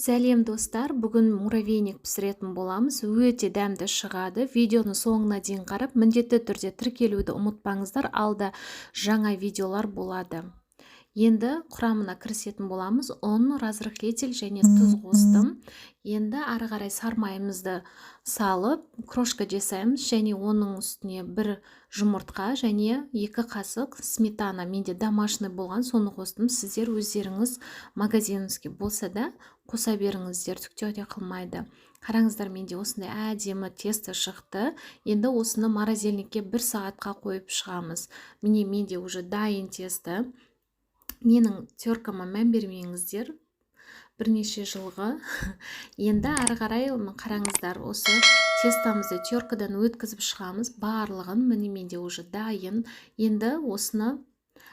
Сәлем, достар! Бүгін муравейник пісіретін боламыз. Өте дәмді шығады. Видеоны соңына дейін қарап, міндетті түрде тіркелуді ұмытпаңыздар. Алда жаңа видеолар болады. Енді құрамына кірісетін боламыз. Ұн, разрыхлитель және тұз қостым. Енді ары қарай сармайымызды салып, крошка жасаймыз және оның үстіне бір жұмыртқа және 2 қасық сметана. Менде домашний болған, соны қостым. Сіздер өздеріңіз магазинский болса да қоса беріңіздер, түк те қылмайды. Қараңыздар, менде осындай әдемі тесто шықты. Енді осыны морозильникке 1 сағатқа қойып шығамыз. Міне, менде уже дайын тесто. Менің теркама мән бермеңіздер, бірнеше жылғы. Енді ары қарай қараңыздар, осы тестомызды теркадан өткізіп шығамыз барлығын. Міне, менде уже дайын. Енді осыны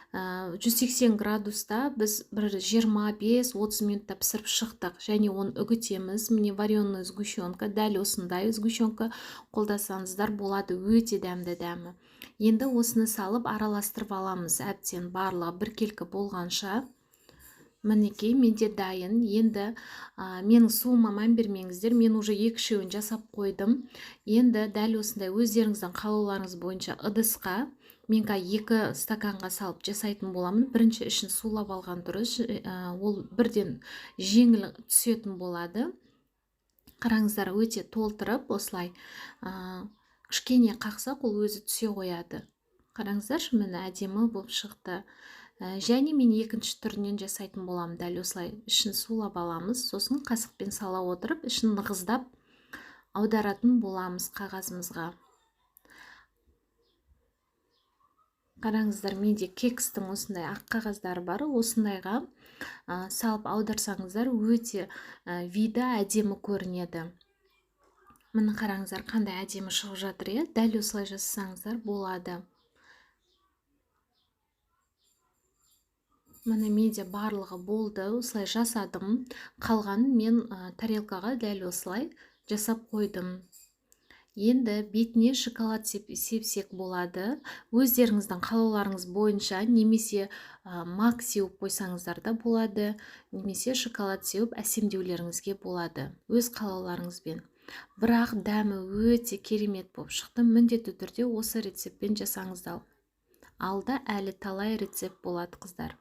180 градуста біз бір 25-30 минутта пісіріп шықтық және оны үгітеміз. Міне, вареная сгущенка, дәл осындай сгущенка қолдасаңыздар болады, өте дәмді дәмі. Енді осыны салып араластырып аламыз, әбден барлығы біркелкі болғанша. Мінекей, менде дайын. Енді менің суыма мән бермеңіздер, мен уже екі-үшеуін жасап қойдым. Енді дәл осындай өздеріңіздің қалауларыңыз бойынша ыдысқа, мен қазір 2 стаканға салып жасайтын боламын. Бірінші ішін сулап алған дұрыс, ол бірден жеңіл түсетін болады. Қараңыздар, өте толтырып осылай кішкене қақсақ, ол өзі түсе қояды. Қараңыздаршы, міне, әдемі болып шықты. Және мен екінші түрінен жасайтын боламын. Дәл осылай ішін сулап аламыз, сосын қасықпен сала отырып, ішін нығыздап аударатын боламыз қағазымызға. Қараңыздар, менде кекстің осындай ақ қағаздары бар, осындайға салып аударсаңыздар, өте виді әдемі көрінеді. Міне, қараңыздар, қандай әдемі шығып жатыр, иә? Дәл осылай жасасаңыздар болады. Міне, менде барлығы болды, осылай жасадым. Қалғанын мен тарелкаға дәл осылай жасап қойдым. Енді бетіне шоколад сепсек болады. Өздеріңіздің қалауларыңыз бойынша, немесе мак сеуіп қойсаңыздар да болады, немесе шоколад сеуіп әсемдеулеріңізге болады, өз қалауларыңызбен. Бірақ дәмі өте керемет болып шықты. Міндетті түрде осы рецептпен жасаңыздар. Алда әлі талай рецепт болады, қыздар.